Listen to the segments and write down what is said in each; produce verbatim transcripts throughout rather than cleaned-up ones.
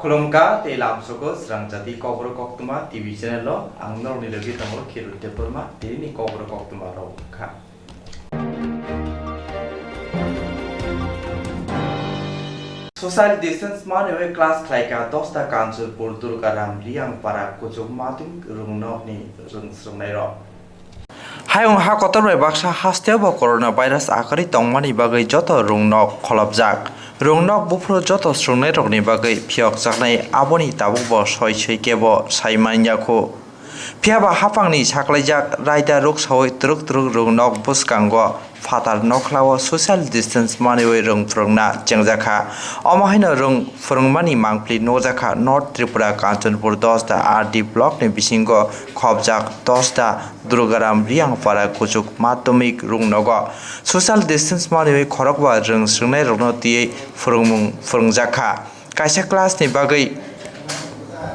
Khulumkha tei lamsogo srang jati Kokborok Koktwma T V channel o ang norokni logi tongo Khirut Debbarma tini ni Kokborok Koktwma rok kha. Social distance manwi class khlaikha dosta Kanchanpur Durgaram Riang para kuchuk madhyamik rwngnokni rwng srwngnairok. Hayung ha kotor bai baksa hasteo bo corona virus akwrwi tongmani bagwi joto rwngnok kholopjak. Rwngnok buphuru joto srwngnairokni bagwi phiyokjaknai aboni tabukbo soi soi kebo sai manya khu. Phiyaba haphangni saklaijak raida ruksaui twrwk twrwk rwngnok bwskango phatar nokhlao social distance manwi rwng phwrwngna chengjakha. Omo haino rwng phwrwngmani mangpli nukjakha North Tripura Kanchanpur dosta R D blockni bisingo khopjak dosta Durgaram Riang para kuchuk madhyamik rwngnogo social distance manwi khorokba rwng srwngnairokno twiwi phwrwngmung phwrwngjakha. Kaisa class ni bagwi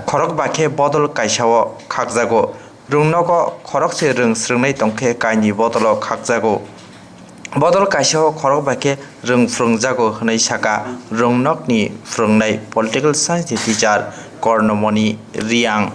khorokba khe bodol kaisao khakjago. Rwngnogo khorokse rwng srwngnai tongkhe kainwi bodolo khakjago. Bodol kaisao khorokba khe rwng phwrwngjago hwnwi saka rwngnokni phwrwngnai political science ni teacher Kornomoni Riang.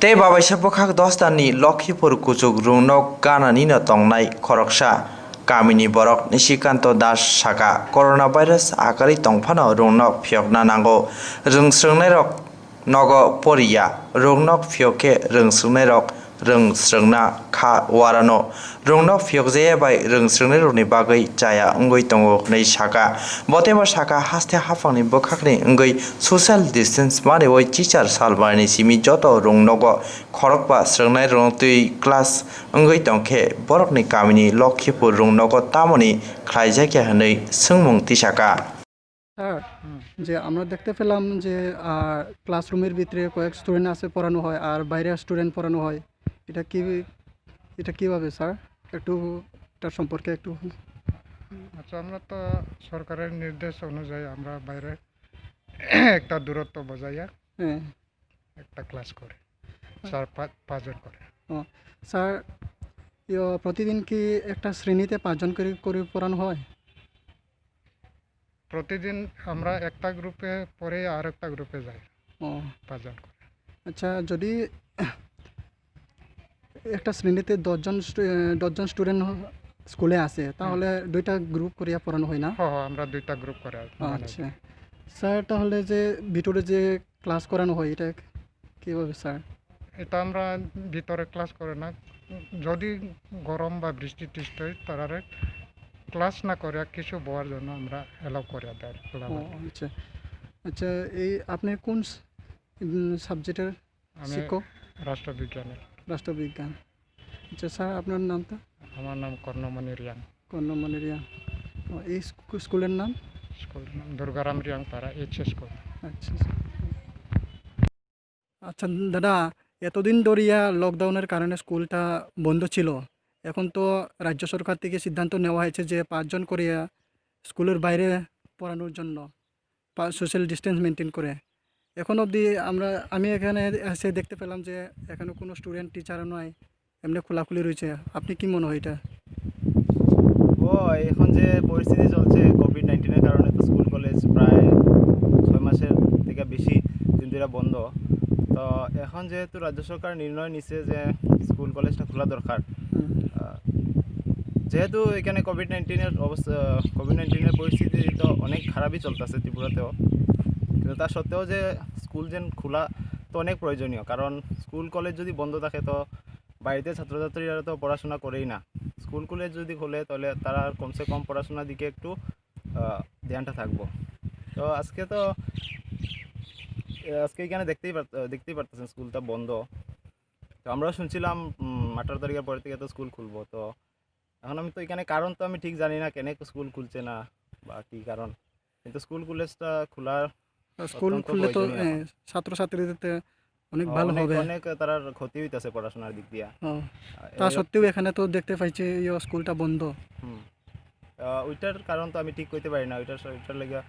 Tei babaisa bwkhak dosta ni Lokhipur kuchuk rwngnok gananino tongnai khoroksa. Kamini borok Nishikanta Das saka, coronavirus akwrwi tongphano rwngnok phiyokna nango. Rwng srwngnairok nogo poriya, rwngnok phiyok khe rwng srwngnairok rwng srwngna kha warano. Rwngnok phiyokjaya bai rwng srwngnairokni bagwi chaya wngwi tongo hwnwi saka. Botebo saka haste haphangni bwkhakni wngwi social distance manwi chichar salbarini simi joto rwngnogo khorokba srwngnairokno twi class wngwi tongkhe borokni kamini Lokhipur rwngnogo tamoni khlaijakya hwnwi swngmung tisaka. Sir, হুম। যে আমরা দেখতে পেলাম যে, আহ, ক্লাসরুমের ভিতরে কয়েক স্টুডেন্ট আছে পড়ানো হয়, আর বাইরে স্টুডেন্ট পড়ানো হয়। এটা কি, এটা কিভাবে স্যার? একটু এটার সম্পর্কে একটু। আচ্ছা, আমরা তো সরকারের নির্দেশ অনুযায়ী আমরা বাইরে একটা দূরত্ব বজায় হ্যাঁ। একটা ক্লাস করে। হ্যাঁ। চার পাঁচ, পাঁচজন করে। ও, স্যার, ইয়ো, প্রতিদিন কি একটা শ্রেণীতে পাঁচজন করে, করে পড়ানো হয়? প্রতিদিন আমরা একটা গ্রুপে পড়ে আর একটা গ্রুপে যাই। ও। পাঁচজন করে। আচ্ছা, যদি একটা শ্রেণীতে দশ জন স্টু-, এ, দশ জন স্টুডেন্ট হ-, স্কুলে আছে, হুম। তাহলে দুইটা গ্রুপ করিয়া পড়ানো হয় না? হ, হ, আমরা দুইটা গ্রুপ করে আর-, ও, মানে আচ্ছা। স্যার, তাহলে যে ভিতরে যে ক্লাস করানো হয়, এটা কিভাবে স্যার? এটা আমরা ভিতরে ক্লাস করে না, যদি গরম বা বৃষ্টি টিষ্টি হয়, তারারে ক্লাস না করে কিছু বওয়ার জন্য আমরা অ্যালাউ করে দেয় খোলা ও, মাঠে। আচ্ছা। আচ্ছা, এই আপনি কোন স-, উম, সাবজেক্টের আমি শিক্ষক? রাষ্ট্রবিজ্ঞানের। রাষ্ট্রবিজ্ঞান। আচ্ছা স্যার, আপনার নামটা? আমার নাম কর্ণমণি রিয়াং। কর্ণমণি রিয়াং। ও, এই স্কু-, স্কুলের নাম? স্কুলের নাম দুর্গারাম রিয়াং পাড়া এইচ এস স্কুল। আচ্ছা, আচ্ছা। আচ্ছা দাদা, এতদিন ধরিয়া লকডাউনের কারণে স্কুলটা বন্ধ ছিল। এখন তো রাজ্য সরকার থেকে সিদ্ধান্ত নেওয়া হয়েছে যে পাঁচজন করিয়া স্কুলের বাইরে পড়ানোর জন্য। পা-, সোশ্যাল ডিস্টেন্স মেইনটেইন করে। এখন অবধি আমরা, আমি এখানে এসে দেখতে পেলাম যে এখানে কোনো স্টুডেন্ট টিচারও নয়, এমনি খোলাখুলি রয়েছে। আপনি কি মনে হয় এটা? ও, এখন যে পরিস্থিতি চলছে কোভিড নাইন্টিনের কারণে তো স্কুল কলেজ প্রায় ছয় মাসের থেকে বেশি দিন ধরে বন্ধ। তো এখন যেহেতু রাজ্য সরকার নির্ণয় নিছে যে স্কুল কলেজটা খোলা দরকার, হুম। আহ, যেহেতু এখানে কোভিড নাইন্টিনের অবস্থা, কোভিড নাইন্টিনের পরিস্থিতি তো অনেক খারাপই চলতেছে ত্রিপুরাতেও, কিন্তু তা সত্ত্বেও যে স্কুল যেন খোলা তো অনেক প্রয়োজনীয়, কারণ স্কুল কলেজ যদি বন্ধ থাকে তো বাড়িতে ছাত্রছাত্রীরা তো পড়াশোনা করেই না। স্কুল কলেজ যদি খোলে তাহলে তারা কমসে কম পড়াশোনার দিকে একটু, আহ, ধ্যানটা থাকবো। তো আজকে তো, আহ, আজকে এখানে দেখতেই পার-, আহ, দেখতেই পারতেছেন স্কুলটা বন্ধ। তো আমরাও শুনছিলাম, উম, আঠারো তারিখের পরে থেকে তো স্কুল খুলবো। তো এখন আমি তো এখানে কারণ তো আমি ঠিক জানি না কেন স্কুল খুলছে না বা কী কারণ, কিন্তু স্কুল কলেজটা খোলার স্কুল অত্যন্ত খুললে তো, প্রয়োজনীয় এ, এখন। ছাত্রছাত্রীদের তো অনেক ও, ভালো অনেক, হবে। অনেক তারার ক্ষতি হইতাছে পড়াশোনার দিক দিয়া। ও, আর তা এই সত্ত্বেও এখানে তো দেখতে পাইছি এই স্কুলটা বন্ধ। হুম। আহ, ওইটার কারণ তো আমি ঠিক কইতে পারি না। ওইটার স-, ওইটার লেগে,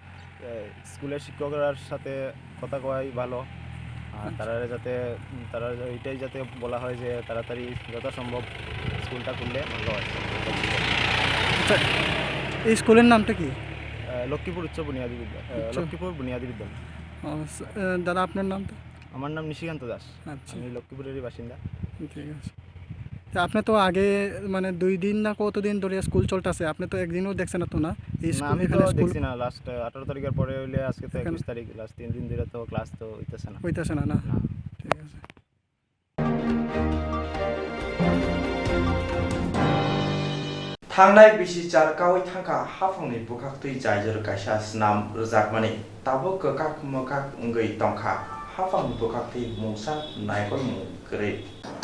এ, স্কুলের শিক্ষকরার সাথে কথা কওয়াই ভালো। আর আচ্ছা। তারারে যাতে, উম, তারা এইটাই যাতে বলা হয় যে তাড়াতাড়ি যথাসম্ভব স্কুলটা খুললে ভালো হয়। আচ্ছা, এই স্কুলের নামটা কি? আহ, লক্ষ্মীপুর উচ্চ বুনিয়াদী বিদ্যা-, আহ, উচ্চ। লক্ষ্মীপুর বুনিয়াদী বিদ্যালয়। ও, স-, এ, দাদা, আপনার নামটা? আমার নাম নিশিকান্ত দাস। আচ্ছা। আমি লক্ষ্মীপুরেরই বাসিন্দা। ঠিক আছে। তা আপনি তো আগে, মানে, দুই দিন না কতদিন ধরে স্কুল চলতেছে, আপনি তো একদিনও দেখছেন না তো, না? এই না, স্কুল, আমি তো এখানে স্কুল দেখছি না। লাস্ট আঠারো তারিখের পরে হইলে আজকে তো এখানে একুশ তারিখ, লাস্ট তিন দিন ধরে তো ক্লাস তো হইতেছে না। হইতেছে না, না? না। ঠিক আছে। Thangnai bisi char kaui thangkha haphangni bwkhaktwi jaijor kaisa snam rwjakmani. Tabuk kwkak mwkak wngwi tongkha haphangni bwkhaktwi mungsa naikolmung kwrwi.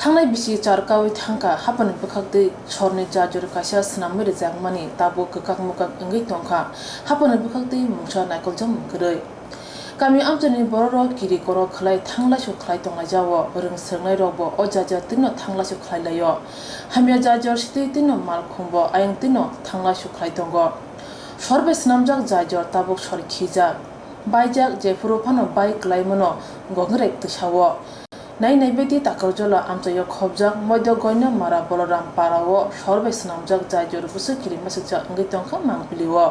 Thangnai bisi char kaui thangkha haphangni bwkhaktwi sorni jaijor kaisa snamwi rwjakmani. Tabuk kwkak mwkak wngwi tongkha haphangni bwkhaktwi mungsa naikoljakmung kwrwi. Kami amchaini bororok kiri korok khlai thanglaisu khlai tonglaijao. Rwng swrwngnairokbo o jaijor twino thanglaisu khlai laio. Hamya jaijor sitwi twino malkhungbo ayang twino thanglaisu khlai tongo. Sor bai swnamjak jaijor tabuk sor khijak. Baijak jephuru phano bai kwlaimano gongrek twsao. Nai nai beti Takarjala amchaio khobjak Moido Goino Mara Boloram Parao sor bai swnamjak jaijor bwswk kiri masukjak wngwi tongkha Mangpilio.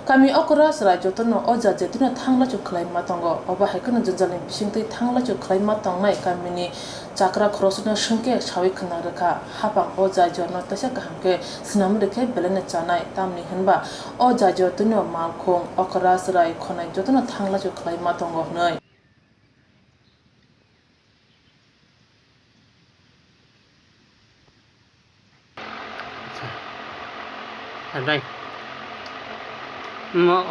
Kami okra chwrai jotono o jaat jatino thanglaichuk khlaima tongo. Obo hai kheno jwnjalni bisingtwi thanglaichuk khlaima tongnai kamini chakra khoroksa no swngkhe sawi khna rwkha, hapang o jaijorno teisa kaham khe swnam rwkhe belaino chanai, tamni hwnba o jaijor twino malkhung, okra chwrai khonai jotono thanglaichuk khlaima tongo hwnwi. Adai. Mo,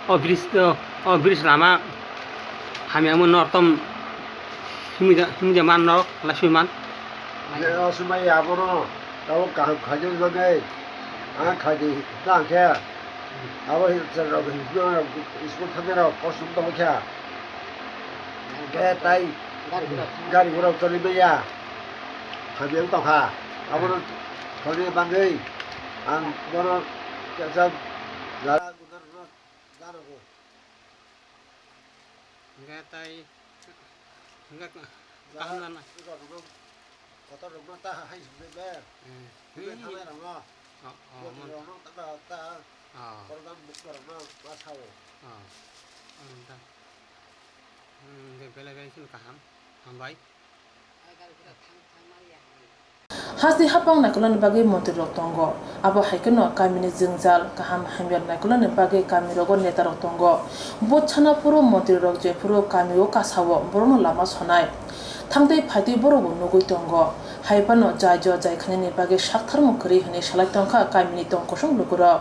o bridge to, o bridge lama hamya mo nortom himja, himja man norok lasui man. Je o sumai abono tabo kaham khaijak bagwi ang khaidi tang khe abo hi rok school thangnairok kosom tong kha. Khe tai gari gura choli maya. Khabiang tongkha. Abono thani bagwi ang bono kaisa jara gudar no janogo. Hingke tai hingke kaham nana. Kotor rok no ta hai sumde be. Hingke thanai rok no. Kotor rok no ta ta. Program book rok no ma sao. Hingke belai bai sini kaham. Hambai. Hasti hapang naikolnani bagwi montri rok tongo. Abo hai kheno kamini jwngjal kaham hamya naikolnani bagwi kami rogo neta rok tongo. Bo chana phuru montri rok jephuru kami o kasao borokno lama sonai. Thangtwi phaitwi borok bo nugwi tongo. Hai phano jai jo jai khainani bagwi saktharmung kwrwi hwnwi salai tongkha kamini tong kosong lukurok.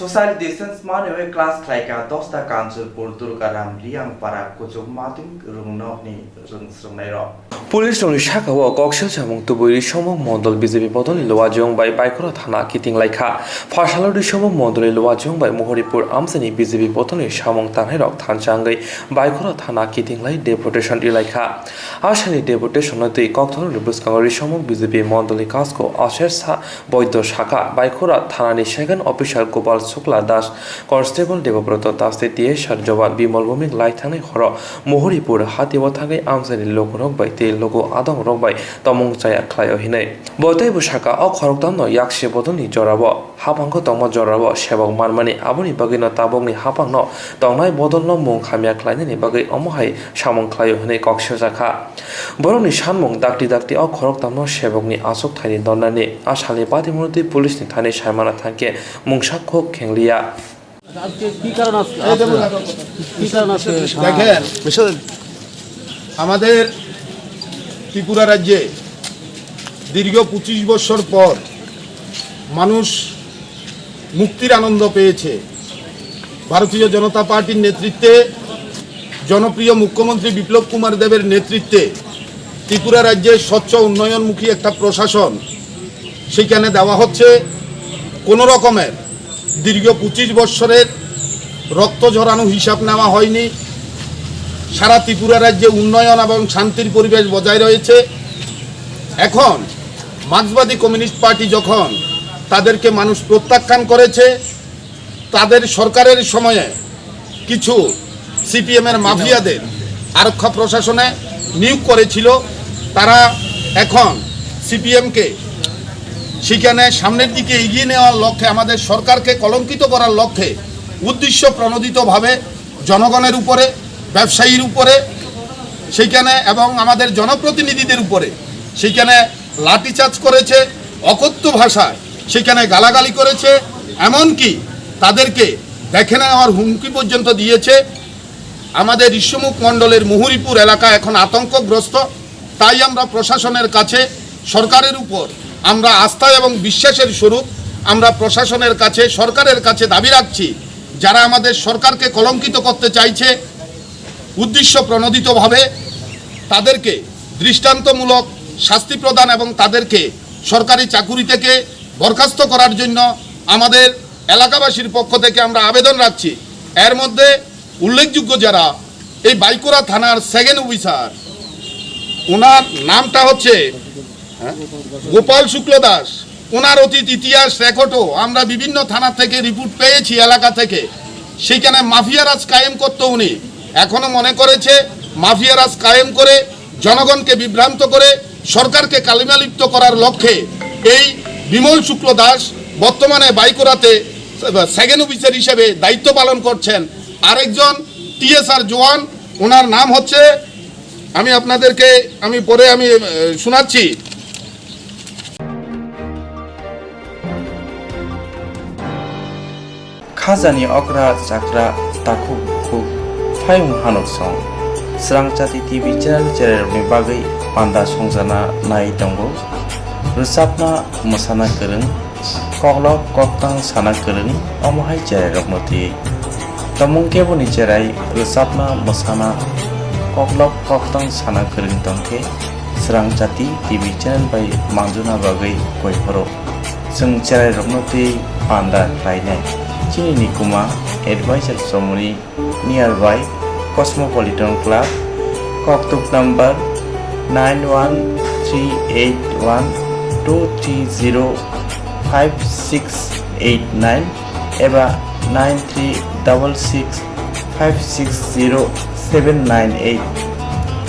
Social distance manwi class khlaikha dosta Kanchanpur, Durgaram, Riyangpara, Kuchuk Madhyamik Rwngnokni rwng swrwngnairok. Police rokni saka o koksil samung tubui Risomung Mondol B J P bodolni Luwajwng bai Baikhora thana kiting laikha. Phasalo Risomung Mondolni Luwajwng bai Mohoripur amchaini B J P bodolni samung tangnairok thansa wngwi Baikhora thana kiting lai deputation ri laikha. Asani deputation no twi kokthorni bwskango Risomung B J P mondolni kasko Asher Sa Boido sakha, Baikhora thanani second officer Gopal Shukla Das, Constable Debobroto Das tei T S R jowan Bimal Bhumik lai thangnai horo Mohoripur hatio thangwi amchaini lukurok bai tei luku adongrok bai tomung chaya khlaio hinwi. Bo teibo sakha, o khoroktham no yakse bodolni jorao. Haphango tongma jorao sebok manmani, aboni bagwino tabukni haphangno tongnai bodolno mung hamya khlainani bagwi omo hai samung khlaio hwnwi kok sijakha. Borokni sanmung dakti dakti o khoroktham no sebokni achuk thaini donnani a salni patimunotwi police ni thani saimana thangkhe mungsa khuk khengliya. আজকে কি কারণ আজকে? এই দেখুন। কি কারণ আজকে? দেখেন, আমাদের ত্রিপুরা রাজ্যে দীর্ঘ পঁচিশ বছর পর মানুষ মুক্তির আনন্দ পেয়েছে। ভারতীয় জনতা পার্টির নেতৃত্বে, জনপ্রিয় মুখ্যমন্ত্রী বিপ্লব কুমার দেবের নেতৃত্বে ত্রিপুরা রাজ্যে স্বচ্ছ উন্নয়নমুখী একটা প্রশাসন সেখানে দেওয়া হচ্ছে। কোনো রকমের দীর্ঘ পঁচিশ বৎসরের রক্ত ঝরানো হিসাব নেওয়া হয়নি। সারা ত্রিপুরা রাজ্যে উন্নয়ন এবং শান্তির পরিবেশ বজায় রয়েছে। এখন মার্ক্সবাদী কমিউনিস্ট পার্টি যখন তাদেরকে মানুষ প্রত্যাখ্যান করেছে, তাদের সরকারের সময়ে কিছু সিপিএম এর মাফিয়াদের আরক্ষা প্রশাসনে নিয়োগ করেছিল। তারা এখন সিপিএম কে সেখানে সামনের দিকে এগিয়ে নেওয়ার লক্ষ্যে, আমাদের সরকারকে কলঙ্কিত করার লক্ষ্যে উদ্দেশ্য প্রণোদিতভাবে জনগণের উপরে, ব্যবসায়ীর উপরে, সেখানে এবং আমাদের জনপ্রতিনিধিদের উপরে সেখানে লাঠিচার্জ করেছে, অকথ্য ভাষায় সেখানে গালাগালি করেছে, এমনকি তাদেরকে দেখে নেওয়ার হুমকি পর্যন্ত দিয়েছে। আমাদের ঋষ্যমুখ মণ্ডলের মুহুরীপুর এলাকা এখন আতঙ্কগ্রস্ত। তাই আমরা প্রশাসনের কাছে, সরকারের উপর আমরা আস্থা এবং বিশ্বাসের স্বরূপ আমরা প্রশাসনের কাছে, সরকারের কাছে দাবি রাখছি, যারা আমাদের সরকারকে কলঙ্কিত করতে চাইছে উদ্দেশ্য প্রণোদিতভাবে, তাদেরকে দৃষ্টান্তমূলক শাস্তি প্রদান এবং তাদেরকে সরকারি চাকুরি থেকে বরখাস্ত করার জন্য আমাদের এলাকাবাসীর পক্ষ থেকে আমরা আবেদন রাখছি। এর মধ্যে উল্লেখযোগ্য যারা, এই বাইকুড়া থানার সেকেন্ড অফিসার, ওনার নামটা হচ্ছে, হ্যাঁ, গোপাল শুক্ল দাস। ওনার অতীত ইতিহাস রেকর্ডও আমরা বিভিন্ন থানা থেকে রিপোর্ট পেয়েছি, এলাকা থেকে। সেখানে মাফিয়া রাজ কায়েম করতো উনি, এখনো মনে করেছে মাফিয়া রাজ কায়েম করে জনগণকে বিভ্রান্ত করে সরকারকে কালিমালিপ্ত করার লক্ষ্যে এই বিমল শুক্ল দাস বর্তমানে বাইকুড়াতে সেকেন্ড অফিসার হিসেবে দায়িত্ব পালন করছেন। আরেকজন টিএসআর জওয়ান, ওনার নাম হচ্ছে, আমি আপনাদেরকে, আমি পরে আমি, আহ, শোনাচ্ছি। Khajani okra chakra takhuk bukhuk phaiung hanok song. Srangchati T V channel chererokni bagwi panda songjana nai tongo. Rwchapna mwsana kwrwng, koklop koktang sana kwrwng, omo hai cherairokno twiwi. Tomung keboni cherai rwchapna mwsana koklop koktang sana kwrwng tongkhe Srangchati T V channel bai manjuna bagwi koiphoro. Chwng cherairokno twi panda khlainai. Chini nikuma advisor chomoni nearby Cosmopolitan Club, koktuk number nine one three eight one two three zero five six eight nine eba nine three double six five six zero seven nine eight.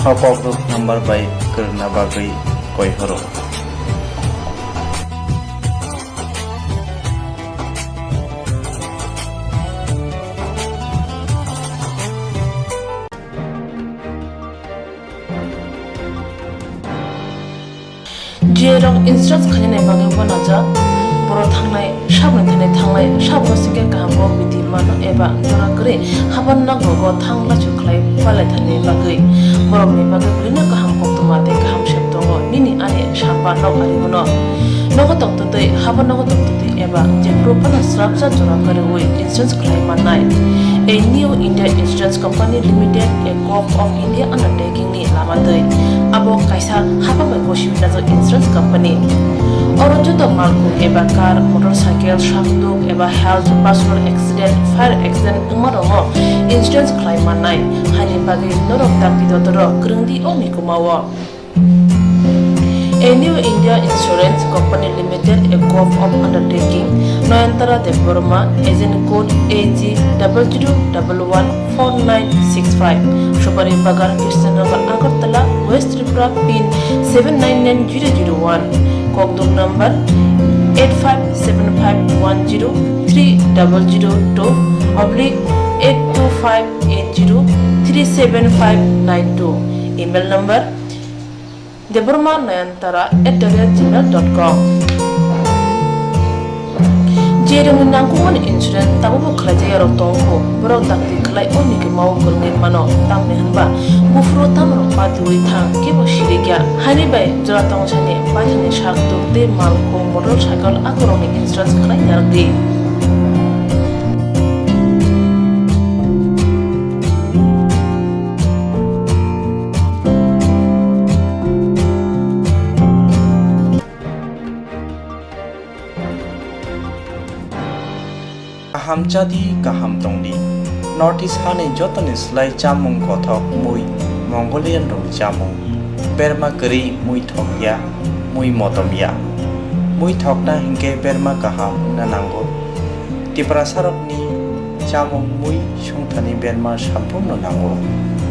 O koktuk number bai kwrwngna bagwi koiphoro. Jerok insurance khainani bagwi uanajak, borok thangnai, saboni thani thangnai, saboni singkhe kaham bo bithi mano eba jora kwrwi haban nokrogo thang lachu khlai palai thani bagwi. Borokni bagwi belino kaham koktwma tei kaham sep tongo, nini ani samba nok ari hwno. Nogo tongtwtwi, haban nogo tongtwtwi eba jephuru phano srapsa jora kwrwi insurance khlai mannai. A New India Insurance Company Limited, a Gov of India undertaking ni lama twi. Abo kaisa hapang bai gosi hwnjak insurance company. Oro joto malkhung eba car, motorcycle, sakduk eba health, personal accident, fire accident wngma rokno insurance khlai mannai. Haini bagwi norok dakti dotoro kwrwngdi o mikuma o. A New India Insurance Company Limited, a Gov of Undertaking, Noyantara Debbarma, agent code A G double zero double one four nine six five, Supari Bagan, Krishnanagar, Agartala, West Tripura, pin seven nine nine zero zero one, kokduk number eight five seven five one zero three double zero two oblique eight two five eight zero three seven five nine two, email number Debbarma Nayantara at the rate gmail dot com. Jerokni nangkukmani insurance tabukbo khlaijak yarok tongkho, borok dakti khlai o mikuma o kwrwngwi mano, tamni hwnba buphuru tamrok patiwi thang kebo sirikya. Haini bai jora tongsani paithakni sakduk tei malkhung motorcycle akorokni insurance khlai narwkdi. Kaham chadi, kaham tongdi. North East hani jotoni slai chamung kothok mui, Mongolian rokni chamung. Berma kwrwi mui thokya, mui motomya. Mui thokna hinkhe berma kaham wngna nango. Tiprasarokni chamung mui sungthani berma samphurno nango.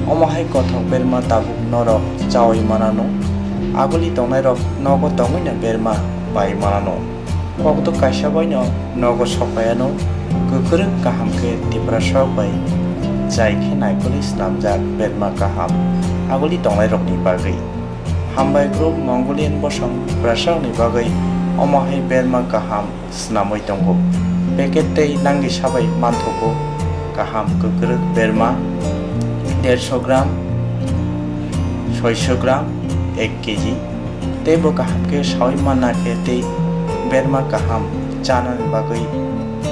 Omo hai kothok berma tabuk norok chaui manano. Aguli tongnairok nogo tongwino berma pai manano. Kokduk kaisa baino nogo sokpaiano kwkrwk kaham khe Tiprasarok bai jai khe naikolwi snamjak berma kaham aguli tongnairokni bagwi. Hambai group Mongolian bosong Tiprasarokni bagwi omo hai berma kaham snamwi tongo. Packet tei nangni sabai manthogo kaham kwkrwk berma derso gram, soiso gram, ek kg. Teibo kaham khe sawi manna khe tei berma kaham chanani bagwi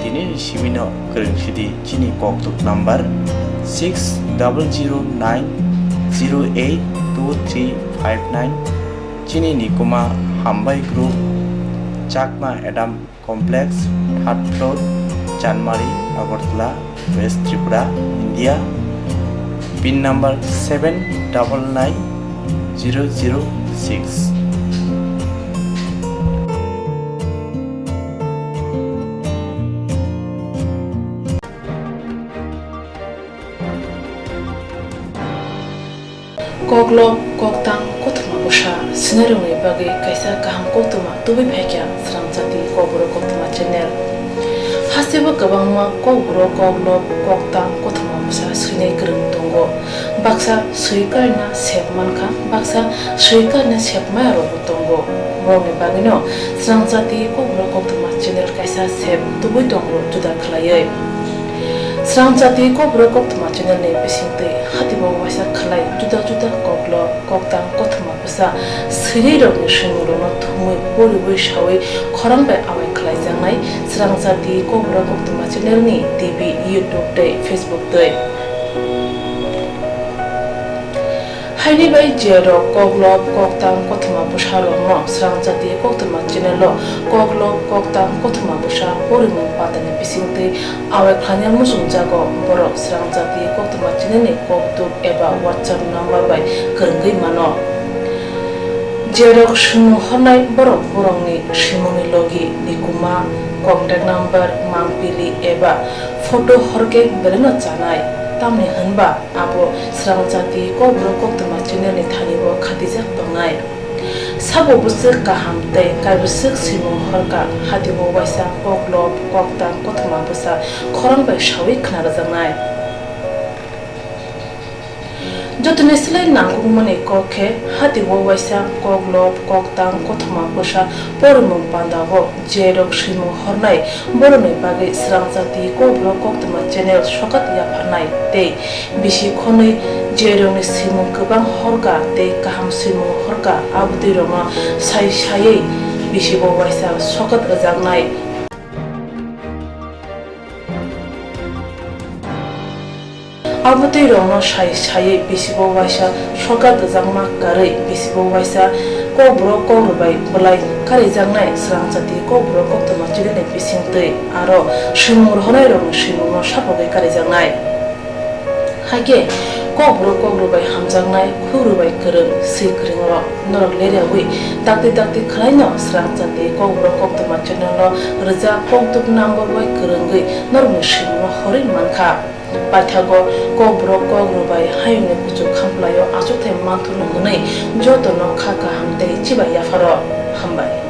tinini sibino kwrwng sidi chini kokduk number six double zero nine zero eight two three five nine. Chini nikuma Hambai Group, Chakma Adam Complex, third floor, Chanmari, Agartala, West Tripura, India. Pin number seven double nine zero zero six. Koklop, koktang, kothoma bwsa swinairokni bagwi kaisa kaham koktwma tubui phaikha Srangchati Kokborok Koktwma channel. Hasteo kwbangma kokborok koklop, koktang, kothoma bwsa swinai kwrwng tongo. Baksa swi karina sep mankha, baksa swi karina sep maya rokbo tongo. Borokni bagwino Srangchati Kokborok Koktwma channel kaisa sep tubui tongo juda khlaiwi. Srangchati Kokborok Koktwma channel ni bisingtwi hatibo waisa khlai juda juda koklop, koktang, kothoma bwsa swinai rokni swimungrokno thumwi poriwi sawi khorang bai awai khlaijaknai Srangchati Kokborok Koktwma channel ni T V, YouTube tei Facebook twi. Haini bai je rok koklop, koktang, kothoma bwsa rokno Srangchati Koktwma channel o koklop, koktang, kothoma bwsa porimung patani bisingtwi awai khlaina muchungjago, borok Srangchati Koktwma channel ni kokduk eba WhatsApp number bai kwrwngwi mano. Je rok swimung hornai borok borokni swimungni logi, nikuma, contact number, mangpili eba photo horkhe belaino chanai, tamni hwnba abo Srangchati Kokborok Koktwma channel ni thani o khatijak tongnai. Sabo bwswk kaham tei kaibwswk swimung horkha, hatibo waisa koklop, koktang, kothoma bwsa khorang bai sawi khna rwjaknai. Jotoni slai nangkukmani kok khe, hatibo waisa koklop, koktang, kothoma bwsa porimung pandao je rok swimung hornai borokni bagwi Srangchati Kokborok Koktwma channel sokat yapharnai tei bisi khonwi je rokni swimung kwbang horkha tei kaham swimung horkha, abotwi rokno sai saiwi bisibo waisa sokat rwjaknai. Abotwi rokno sai saiwi bisibo waisa sokat rwjakma karwi bisibo waisa kokborok kokrwbai bwlai karijaknai Srangchati Kokborok Koktwma channel ni bisingtwi aro swimung rohornai rokni swimungno sapogwi karijaknai. Hakhe kokborok kokrwbai hamjaknai, khurwbai kwrwng, swi kwrwng rok norok leriawi dakti dakti khwlaino Srangchati Kokborok Koktwma channel o rwjak kokduk number bai kwrwngwi norokni swimungno horwi mankha. Paithago kokborok kokrwbai hayungni kuchuk khamplaio achukthai manthokno hwnwi jotono kha kaham tei chibai yapharo. Hambai.